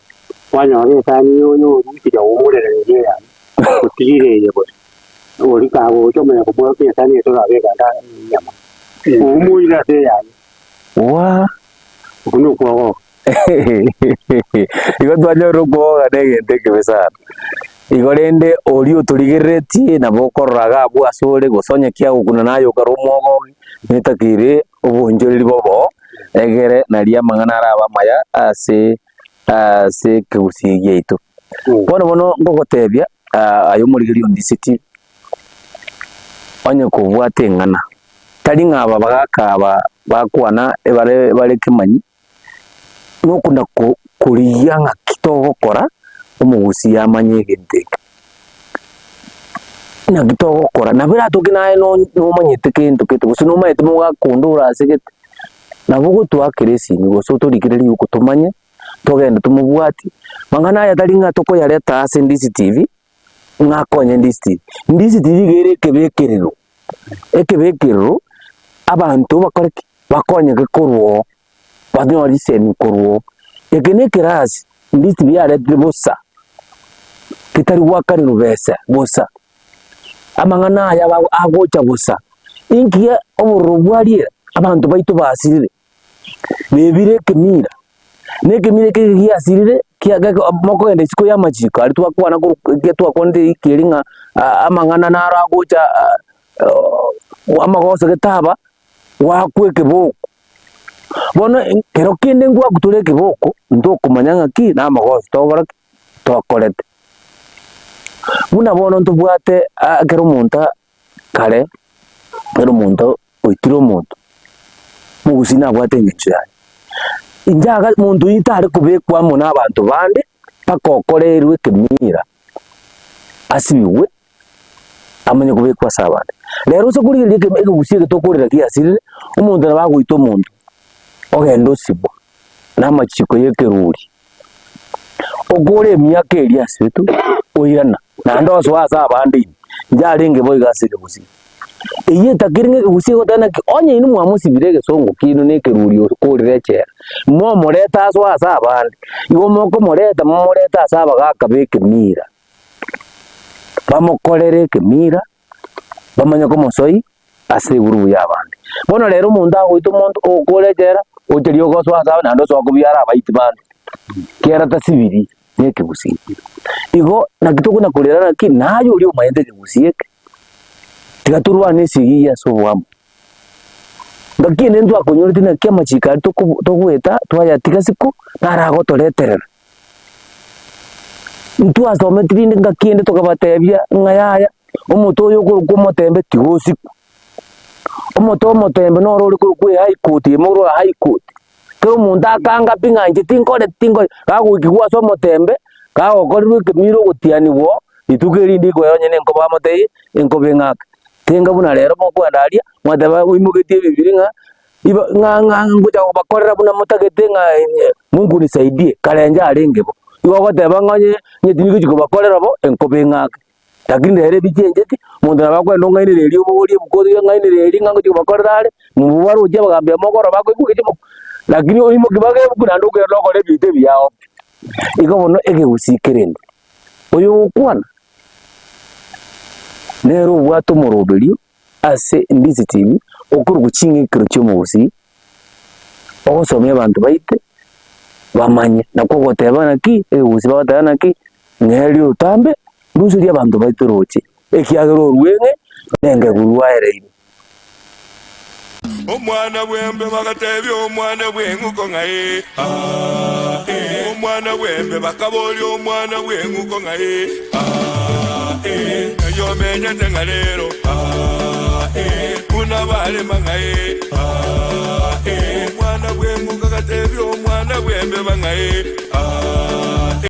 kwanyora esani ya oyo orusirie oumorere riria eyaye, otigire eye bosa. Oria kagocha omanya komoa esani eye torabeka ande enyama, oumorire ase eyaye. Waa! Okwo nokwogoka. Igo twanyorire okwogoka na egento ekebe sana. Igo rende oria otorigereretie nabo okorora iga abwo ase ore gose onye kiagokuna naye okare omwogogi, netakeire obonchoreri bobe oo, egere naria amang'ana arabe amaya ase. Ase ekegusii giaito. Bono bono ngogotebia aye omorigereria o Ndisi TV, onye kobwate eng'ana, tari ng'a aba bagaka aba bakwana ebare bare kemanyi, nokona ko korigia ng'aki togokora omogusii amanye egento eke. Naki togokora, nabo eratoke naye no nomanyete kento gete gose nomanyete mogaka onde ore ase gete, nabo ogotoakera esimi gose otorikere riuko tomanye, togende tomobwatie, mang'ana aya tari ng'a tokoyareta ase Ndisi TV, ng'a akonye Ndisi TV. Ndisi TV iga ere ekebekerero, ekebekerero abanto bakore ki? Bakonyeke korwa oo, banyore chisemi korwa oo. Eke na ekerasi Ndisi TV yaretire bosa, getari goakanerwa besa bosa, amang'ana aya agocha bosa, inki obororo bwariera? Abanto baito basirire. Bebire ekemira, na ekemira eke giasirire kia geko mokogenda isiko y'amachiko aria twakwana korwa ekia twakwanete ewiki eria ng'a amang'ana naro agocha amagoso getaba goakwa ekeboko. Bono ekero kende ngwakwa tore ekeboko, ntokomanya ng'aki na amagoso togokora ki? Tokorete. Buna bono ntobwate ekero omonto kare, ekero omonto oitire omonto, omogusii nabwate engencho yaye. Inche aga monto oyio tare kobekwa amo na abanto bande, mpaka okorerwe ekemira, asibigwe, amanye kobekwa ase abande. Rero ase korigereria ekemo ekegusii eke tokorera giasirire, omonto nabo agoita omonto, ogende osibwa na amachiko ya ekeruri, okore emiaka eria asibetwe, oirana, naende osoe ase abande ime, inche arenge boigo ase ekegusii. Eyio etakeri ng'a ekegusii egoteba naki, onye inwe mwamosibire egesongo kiaino na ekeruri okorire echela, momorete asoe ase abande, igo mokomoreta momorete ase abagaka b'ekemira, bamokorere ekemira, bamanye komosoi ase egurubu y'abande. Bono rero omonto agoita omonto ogokora echela, oche rioka osoe ase abande naende osoe kobiara abaiti bande, kiagera tasibiri na ekegusii. Igo naki tokona korera naki naye oria omanyete ekegusii eke, tiga torwane esegi eyio ase oboamo. Ngaki ende ntwakonyoreti naki amachiko aria toko togoeta twayatiga isiko, naro agotoreterera. Ntwasometi rinde ngaki ende tokabatebia ng'a yaya, omote oyo okorokwa omotembe tiga osikwe. Omote omotembe noro ore korokwa ehigh court ime orore high court. Kera omonto akanga pi ng'a inche tinkoreti tinkoreti, gagoikigwa ase omotembe, kagokorerwa ekemira ogotianigwa oo, rituko erinde rikoera onye na enkoba amotebie, enkoba eng'ake. Tenga buna rero mokoenda aria, mwateba oimogetie ebibiri ng'a iba ng'a ng'a ngocha kobakorera buna motagete ng'a Mungu nisaidie, kare inche arenge bo. Igo ogoteba ng'a onye onye tindi gochi kobakorera bo, enkoba eng'ake. Lakini rero ebichencheti, omonto nabo akoenda ong'ainereria erio obogorie ebuku otige ng'ainereria ng'a ngochia kobakorera are, mobwo baroche abagambi aba mogoro bakoimokia chibuku, lakini oimoki baga ebuku naende okogenda okore ebinto ebiao. Igo bono ekegusii kerende, oyo ogokwana, nere obwate omoroberio ase Ndizi TV, okorokwa ching'ekero chia omogusii, ogosomia abanto baite, bamanye, nakwo ogoteba naki, ekegusii bagoteba naki, ng'eria otambe, Ruseria abanto baito roche, ekiagera orweng'e nengegu rwaereire. Omwana bw'embe bagatebia omwana bw'eng'uko ng'a ee, aa, ee. Omwana bw'embe bakaboria omwana bw'eng'uko ng'a ee, aa, ee. Ng'ai omenyete ng'a rero, aa, ee. Buna barema ng'a ee, aa, ee. Omwana bw'eng'uko agatebia omwana bw'embeba ng'a ee, aa, ee.